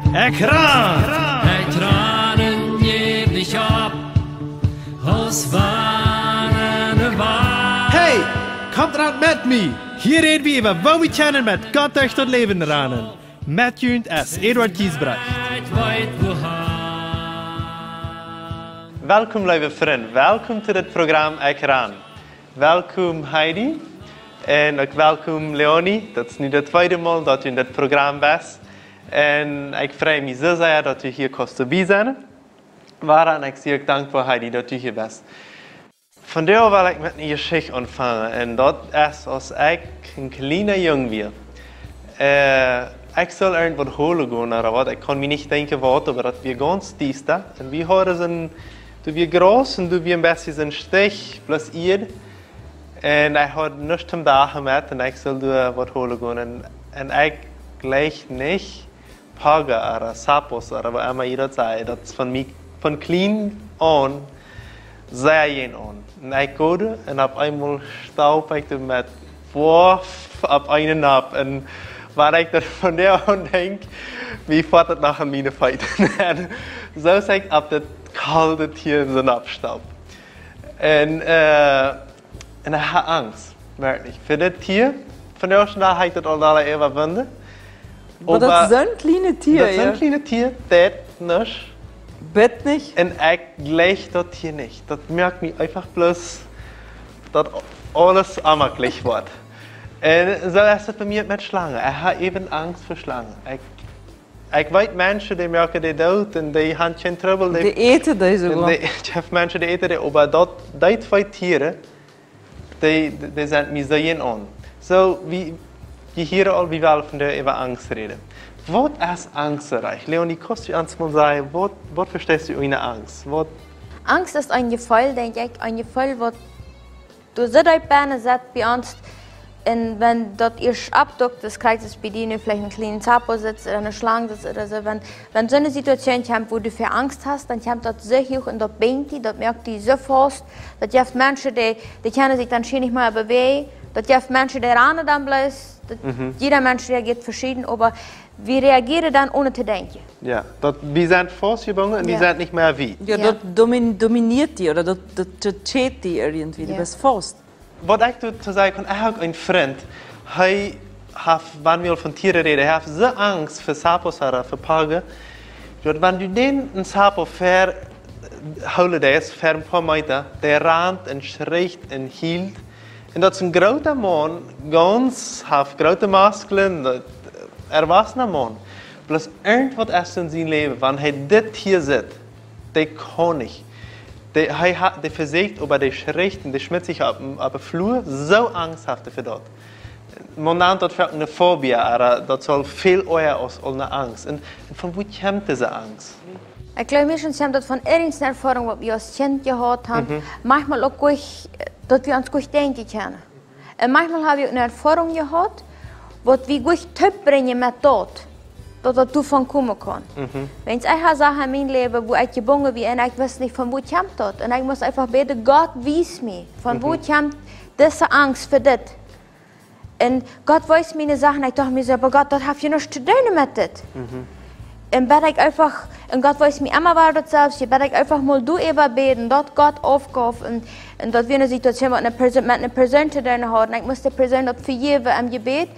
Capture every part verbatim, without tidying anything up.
Ekj ran! Ekj ran un jäw nich opp, aus wann ne Wal. Hey, komt ran met mie! Hia räd wie äwa, woo wie kjennen met Gott derch daut Läwen ranen. Met junt es Eduard Giesbrecht. Ekj weet wua. Welkom, leewe Frind. Welkom to dit Programm Ekj ran. Welkom, Heidi. Un uk welkom, Leonie. Daut es nu daut tweede Mol daut du en dit Programm best. Un ekj frei mie soo sea, daut du hia kaust doabie sennen. Wada, un ekj sie uk dankboa, Heidi, daut du hia best. Vondoag well ekj met eene Jeschicht aunfangen. Un daut es, aus ekj een kjliena Jung wia. Äh, ekj sull irjentwaut holen gonen, ooda waut. Ekj kaun mie nich denkjen, waut, oba daut wia gaunz diesta. Un wie hauden soon, doa wia Graus un doa wia een bät soon Stich, bloos Ieed. Un ekj haud nuscht toom Dagen met un ekj sull doa waut holen gonen. Un, un ekj jlikj nich Pogge ooda Sapos ooda woo emma jie daut sajen. Daut es von mie, von kjlien aun, sea jäajen aun. Un ekj go doa un opp eemol staup ekj doa met Woaf opp eenen nopp. Un wan ekj doa vondoag aun denkj, mie foat daut noch aun miene Feet. Un soo es ekj opp daut kolde Tia soo noppstaup. Un, äh, un ekj haud Angst, werkjlich. Fa daut Tia, vondoag dän Dach ha ekj daut aul aula äwawunnen. Oba daut es soon kjlienet Tia, daut es soon kjlienet Tia, daut nuscht. Bat nich. Un ekj jlikj daut Tia nich. Daut moakt mie eefach bloos, daut aules onjemakjlich woat. Un soo es daut bie mie met Schlangen. Ekj ha äwen Angst fa Schlangen. Ekj Ekj weet Menschen, dee moaken dee doot un dee han kjeen Trubbel. Dee äten dee soogoa. Dee, ekj kjan Menschen, dee äten dee, oba daut, dee twee Tieren, dee, dee sent mie soo jäajen aun. Soo, wie, jie hieren aul, wie wellen vondoag äwa Angst räden. Waut es Angst, Reich? Leonie, kaust du ons mol sajen, waut, waut vesteist du unja Angst? Waut? Angst es een Jefeel, denkj ekj, een Jefeel, waut doa soo deep bennen sett bie ons. Un wan daut ieescht oppdukt, daut kjrichst du bie die nu veleicht een kjlienen Sapo sitzt ooda eene Schlang sitzt ooda soo. Wan, wan soone Situation kjemt, wua du väl Angst hast, dan kjemt daut soo huach un daut binjt die, daut moakt die soo faust. Daut jeft Menschen, dee, dee kjennen sikj dan schier nich mea bewäajen. Daut jeft Menschen, dee ranen dan bloos. Daut, mhm, jieda Mensch reageet veschieden, oba wie reagieren dan onen to denkjen. Jo, daut, wie sent faustjebungen un wie, jo, sent nich mea wie. Jo, jo, daut domin-, dominieet die, ooda daut, daut, daut tjeit die irjentwoo, du, jo, best faust. Waut ekj doatoo sajen kaun, ekj ha uk een Frint, hee haft, wan wie aul von Tieren räden, hee haft soo Angst fa Sapos ooda fa Pogge, daut wan du dän een Sapo ver-, hoolen deist, ver een poa Meeta, dee rant un schricht un hielt, un daut es een groota Maun, gaunz, haft groote Musklen, daut, äh, erwachsena Maun. Bloos irjentwaut es en sien Läwen, wan hee dit hia sitt, dee kaun nich. Dee, hee ha-, dee vesieekjt, oba dee schricht un dee schmitt sikj opp, opp de Flua, soo Angst haft hee fa daut. Maun nant daut foaken eene Phobie, oba daut es väl oaja aus aul eene Angst. Un, un von wua kjemt dise Angst? Ekj jleew, mieeschtens kjemt daut von irjent eene Erfoarunk, waut wie aus Kjint jehaut haben. Mhm. Maunchmol uk goanich, daut wie ons goanich denkjen kjennen. Un maunchmol ha wie uk eene Erfoarunk jehaut, waut wie goanich toopbrinjen met daut, daut daut doavon komen kaun. Mhm. Wan ekj ha Sachen en mien Läwen, wua ekj jebungen wia un ekj wist nich, von wua kjemt daut. Un ekj must eefach bäden: Gott, wies mie, von wua, mhm, kjemt dise Angst fa dit? Un Gott wiest mie Sachen, ekj docht mie soo: "Oba Gott, daut haft je nuscht to doonen met dit." Mhm. Un bäd ekj eefach, un Gott wiest mie emma wada daut selfst, bäd ekj eefach mol doaräwa bäden, daut Gott aufgauf, un, un daut wia eene Situation, waut eene Perso-, met eene Persoon to doonen haud, un ekj must dee Persoon daut vejäwen em Jebäd.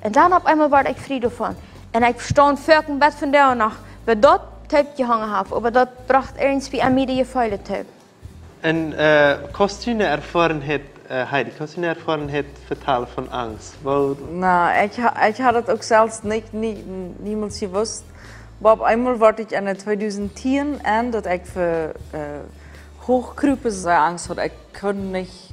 Un dan opp eemol wort ekj frie doavon. Un ekj stund foaken bat vondoag noch, waut daut toop jehongen haft, oba daut brocht irjentwoo aun mie de Jefeelen toop. Un, äh, kaust du eene Erfoarunk, äh, Heidi, kaust du eene Erfoarunk vetalen von Angst? Woo? Na, ekj ha-, ekj haud daut uk selfst nich, nie, niemols jewist. Oba opp eemol wort ekj en de tweedusend tieen en, daut ekj fa, äh, Huachkrupen soo Angst haud. Ekj kunn nich,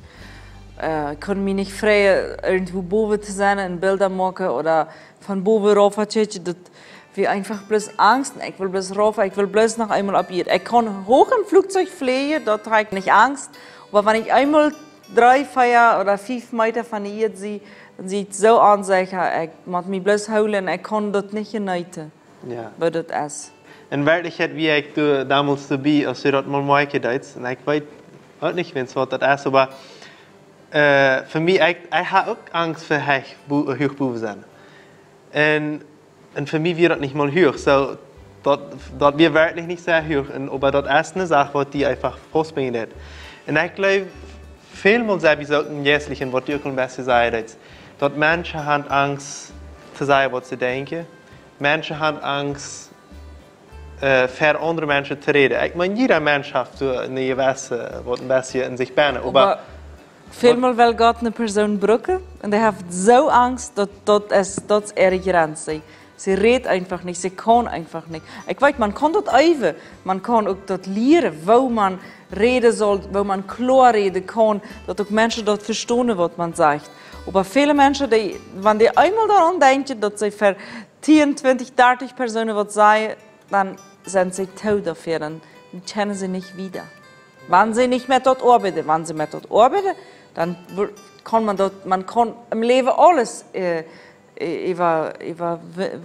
äh, kunn mie nich frei, irjentwoo bowen to sennen un Bilda moaken ooda von bowen rauf to kjikjen, daut wia eefach bloos Angst. Un ekj wull bloos rauf, ekj wull bloos noch eemol opp Ieed. Ekj kaun huach em Fluchzeug fläajen, doa ha ekj nich Angst. Oba wan ekj eemol dree, vea ooda fief Meeta von de Ieed sie, dan sie ekj soo onsecha, ekj mott mie bloos hoolen, ekj kaun daut nich jeneeten, jo, woo daut es. En Werkjlichkjeit wia ekj doa domols doabie, aus du daut mol moakjen deetst. Un ekj weet uk nich, wan waut daut es, oba, äh, fa mie, ekj, ekj ha uk Angst fa huach bo-, huach bowen sennen. Un, un fa mie wia daut nich mol huach. Soo, Daut, daut wia werkjlich nich sea huach, un, oba daut es eene Sach, waut die eefach faustbinjen deit. Un ekj jleew, välmol sent wie soo em Jeistlichen, waut du uk een bät säd, daut Menschen haben Angst to sajen, waut see denkjen. Menschen haben Angst, äh, ver aundre Menschen to räden. Ekj meen, jieda Mensch haft soo eene jewesse, waut een bät en sikj bennen. Oba Oba välmol well Gott eene Persoon brucken un dee haft soo Angst, daut, daut es, daut es äare Grenz. See, see rät eefach nich, see kaun eefach nich. Ekj weet, maun kaun daut eewen, maun kaun uk daut lieren, woo maun räden saul, woo maun kloa räden kaun, daut uk Menschen daut vestonen, waut maun sajcht. Oba väle Menschen, dee, wan dee eemol doaraun denkjen, daut see ver tieen, twintich, dartich Persoonen waut sajen, dan sent see too doafäa, dan, dan kjennen see nich wieda. Wan see nich met daut oabeiden, wan see met daut oabeiden, dan wo-, kaun maun daut, maun kaun em Läwen aules, äh, äh, äwa-, äwa-,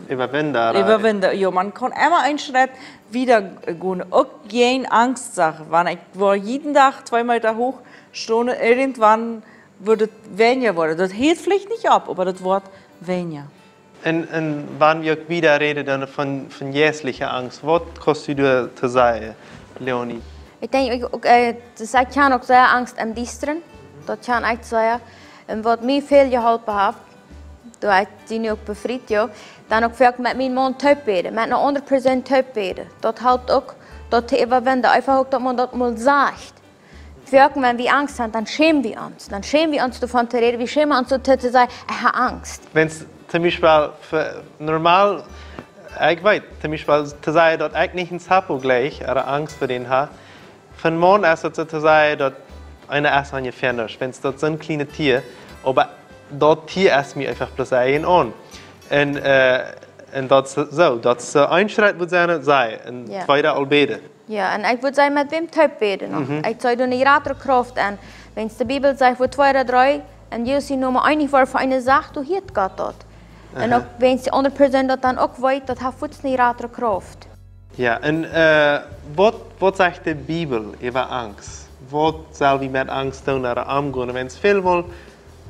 Äwawinden, äh, äwawinden. Jo, maun kaun emma een Schrett wieda, äh, gonen, uk jäajen Angst sajen. Wan ekj wudd jieden Dach twee Meter huach stonen, irjentwan wudd et weinja woaren. Daut hilt veleicht nich opp, oba daut woat weinja. Un, un wan wie uk wieda räden dan von, von jeistliche Angst, waut kaust du doa to sajen, Leonie? Ekj denkj uk, uk, äh, daut ekj kaun uk sea Angst em Diestren. Daut kaun ekj sajen. Un waut mie väl jeholpen haft, doa ekj sie nu uk befriet, jo, dan uk foaken met mienen Maun toop bäden, met eene aundre Persoon toop bäden. Daut halpt uk, daut to äwawinden. Eefach uk, daut maun daut mol sajcht. Foaken, wan wie Angst haben, dan schämen wie ons. Dan schämen wie ons doavon to räden. Wie schämen ons doa to, to sajen, ekj hab Angst. Wan toom Biespel fa-, normal, ekj weet, toom Biespel to sajen, daut ekj nich een Sapo jleich, ooda Angst ver dän hab, fa een Maun es daut soo to sajen, daut eena es aun je ferners, wan daut soo een kjlienet Tia, oba daut Tia es mie eefach bloos een aun. Un, äh, un daut es soo, daut es soo een Schrett wudd sennen, sajen, un Jo. tweeda aul bäden. Jo, un ekj wudd sajen, met wäm toop bäden noch. Mhm. Ekj see doa eene jratre Krauft aun. Wan de Bibel sajcht, wua twee ooda dree en Jesus sienen Nomen eenich woaren fa eene Sach, doa hieet Gott daut. Un Aha. uk wan de aundre Persoon daut dan uk weet, daut haft fuaz eene jratre Krauft. Jo, un, äh, waut, waut sajcht de Bibel äwa Angst? Waut sell wie met Angst doonen ooda omgonen? Wan väl mol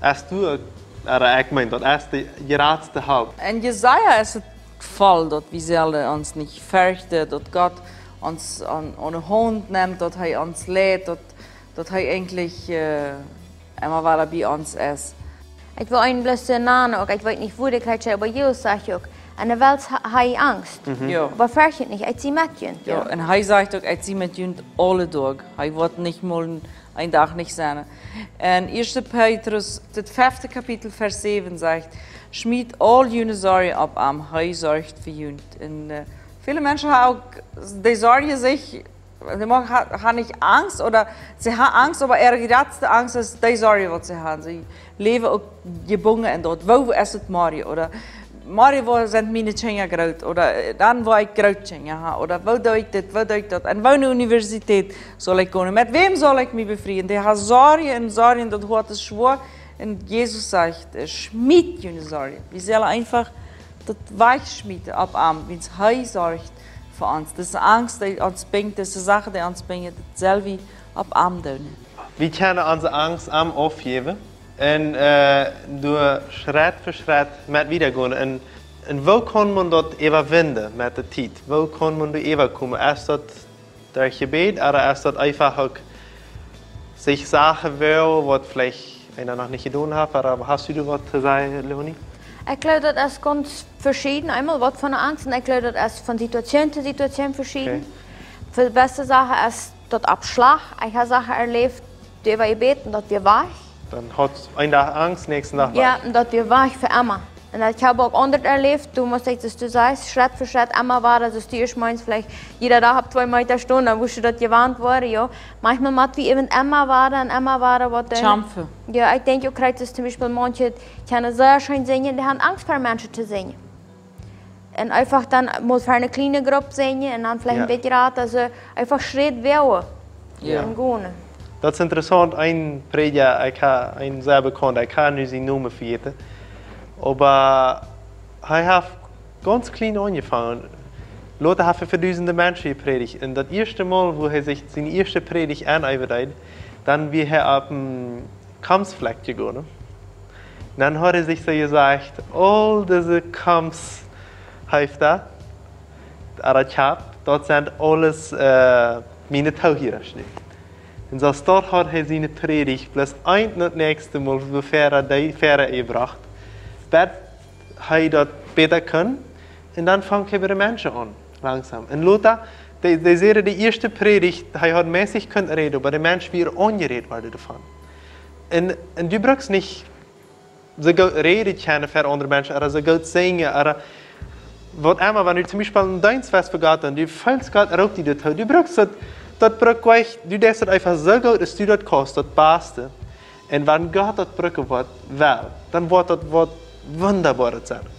es doa, ooda ekj meen, daut es de jratste Help. En Jesaja es et voll, daut wie sellen ons nich ferchten, daut Gott ons aun, aun de Haunt nemt, daut hee ons leit, daut, daut hee eejentlich, äh, emma wada bie ons es. Ekj well een bloos nanen uk, ekj weet nich, wua de kjrijcht, oba Jesus sajcht uk, aun de Welt ha-, hab jie Angst. Mhm. Jo. Oba fercht junt nich, ekj sie met junt. Jo, un hee sajcht uk, ekj sie met junt aule Doag. Hee woat nich mol een een Dach nich sennen. En ieeschte Petrus, daut fefte Kapitel, Varsch säwen sajcht: "Schmiet aul june Sorjen opp am, hee sorcht fa junt." Un, äh, väle Menschen haben uk, dee sorjen sikj, dee moaken, ha-, haben nich Angst, ooda see haben Angst, oba äare jratste Angst es dee Sorjen, waut see haben. See läwen uk jebungen en daut. Woo, woo es et morjen? Ooda morjen woa-, sent miene Kjinja groot, ooda, äh, dan woa ekj Grootkjinja haben, ooda woo doo ekj dit, woo doo ekj daut, aun woone Universität saul ekj gonen, met wäm saul ekj mie befrieen? Dee haben Sorjen un Sorjen, daut Hoat es schwoa. Un Jesus sajcht, äh, schmiet june Sorjen. Wie sellen eefach daut wajchschmieten opp am, wiels hee sorcht fa ons. Dise Angst, dee ons binjt, dise Sachen, dee ons binjen, daut sell wie opp am doonen. Wie kjennen onse Angst am aufjäwen un, äh, doa Schrett fa Schrett met wieda gonen. Un, un woo kaun maun daut äwawinden met de Tiet? Woo kaun maun doa äwakomen? Es daut derch Jebäd, ooda es daut eefach uk sikj sajen, waut, waut veleicht eena noch nich jedonen haft, ooda hast du doa waut to sajen, Leonie? Ekj jleew, daut es gaunz veschieden, eemol waut von de Angst, un ekj jleew, daut es von Situation to Situation veschieden. Okay. Fa de baste Sachen es daut Aufschlag. Ekj hab Sachen erläft, dee wia jebäden, daut wia wajch. Dan haud een Dach Angst, näakjsten Dach Jo, wajch. Un daut wia wajch fa emma. Un ekj hab uk aundret erläft, du motst, soo aus du sajchst, Schrett fa Schrett emma wada, soo aus du ieescht meenst, veleicht jieda Dach opp twee Meter stonen, dan wurscht du daut jewant woaren, jo. Maunchmol mott wie äwen emma wada un emma wada waut doonen. Kjamfen. Jo, ekj denkj uk, krakjt soo aus toom Biespel, manche kjennen sea scheen sinjen, dee haben Angst ver Menschen to sinjen. Un eefach dan mol ver eene kjliene Grupp sinjen un dan veleicht Jo. een bät jrata, soo eefach Schrett woagen Jo. un gonen. Daut es interessaunt, een Prädja, ekj hab een sea bekaunta, ekj hab nu sienen Nomen vejäten. Oba hee haft gaunz kjlien aunjefongen. Lota haft hee fa dusende Menschen jeprädicht. Un daut ieeschte Mol, wua hee sikj siene ieeschte Prädicht aunhiewen deed, dan wia hee opp een Komstflakj jegonen. Dan haud hee sikj soo jesajcht, aul dise Komsthäufta, Ara Kjap, daut sent aules, äh, miene Toohierasch nu. Un soo daut haud hee siene Prädicht, bloos eent no daut näakjste Mol, bevor hee dee Fäare jebrocht, bat hee daut bäta kunn. Un dan funk hee bie de Menschen aun, langsom. Un lota, dee, dee säden, de ieeschte Prädicht, hee haud meist kunt räden, oba de Mensch wia aunjerät worden doavon. Un, un du brukst nich soo goot räden kjennen ver aundre Menschen, ooda soo goot sinjen, ooda waut emma, wan du toom Biespel een Deenst west fa Gott un du feelst Gott roopt die doatoo, du brukst daut, daut brukt nich, du deist daut eefach soo goot aus du daut kaust, daut baste. Un wan Gott daut brucken woat, well, dan woat daut waut Wundaboaret sennen.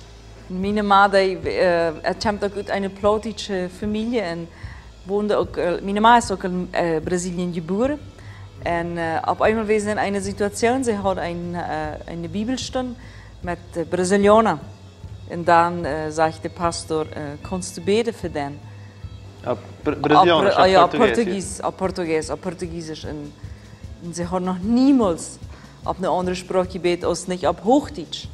Miene Ma, dee, äh, et kjemt uk ut eene plautdietsche Famielje un wond uk, äh, miene Ma es uk en, äh, Brasilien jebuaren. Un, äh, opp eemol wia see en eene Situation, see haud een, äh, eene Bibelstund met, äh, Brasilianer. Un dan, äh, sajcht de Pastor, äh, kaust du bäden fa dän? Opp Bra-, Brasilianisch, opp Bra-, ah, jo, opp Portugiesisch. Portugies-, opp Portugiesisch. Un, un see haud noch niemols opp eene aundre Sproak jebäden aus nich opp Huachdietsch.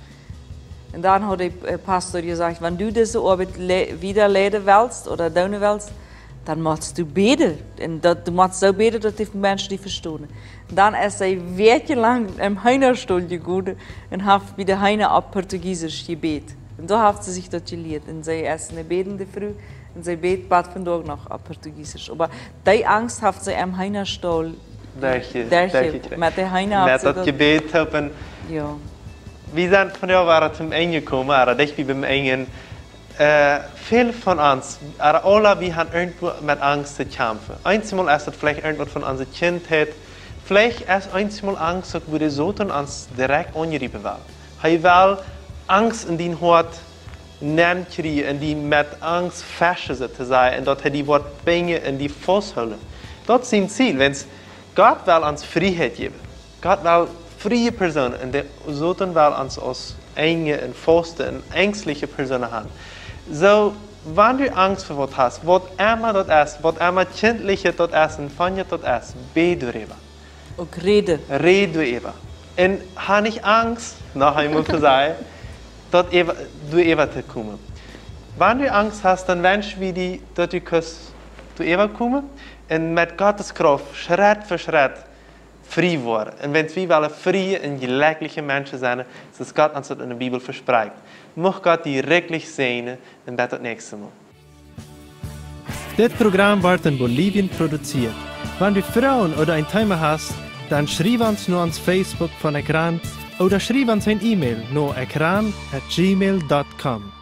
Un dan haud de, äh, Pastor jesajcht, wan du dise Oabeit le-, wieda leiden west ooda doonen west, dan motst du bäden. Un daut, du motst soo bäden, daut de Menschen die vestonen. Un dan es see Wäakjen lang em Heenastaul jegonen un haft bie de Heena opp Portugiesisch jebät. Un doa haft see sikj daut jelieet. Un see es eene bädende Fru. Un see bät bat vondoag noch opp Portugiesisch. Oba dee Angst haft see em Heenastaul derch-, derch-, derchjekjräajen. Met de Heena haft see daut jebät haben. Jo. Wie sent vondoag wada toom Enj jekomen, ooda dicht biem Enj. Äh, väl von ons, ooda aule, wie haben irjentwaut met Angst to kjamfen. Eenjemol es daut veleicht irjentwaut von onse Kjintheit. Veleicht es eenjemol Angst uk, woo de Soton ons direkt aungriepen well. Hee well Angst en dien Hoat nenkjrieen un die met Angst festen, soo to sajen, un daut hee die woat binjen un die fausthoolen. Daut es sien Ziel, wiels Gott well ons Frieheit jäwen. Gott well frie Persoonen un de Soton well ons aus enje un fauste un enjstelje Persoonen haben. Soo, wan du Angst fa waut hast, waut emma daut es, waut emma kjintlichet daut es un wonjeet daut es, bäd doaräwa. Uk räd. Räd doaräwa. Un hab nich Angst, noch eemol to sajen, daut äwa, doaräwa to komen. Wan du Angst hast, dan wensch wie die, daut du kaust doaräwa komen un met Gottes Krauft, Schrett fa Schrett, frie woaren. Un wan wie wellen frie un jlekjliche Menschen sennen, soo aus Gott ons daut en de Bibel vesprakjt. Mucht Gott die rikjlich säajnen un bat daut näakjste Mol. Dit Program woat en Bolivien produzieet. Wan du Froagen ooda een Thema hast, dan schriew ons no ons Facebook von Ekran ooda schriew ons een E-Mail no ekran at gmail dot com.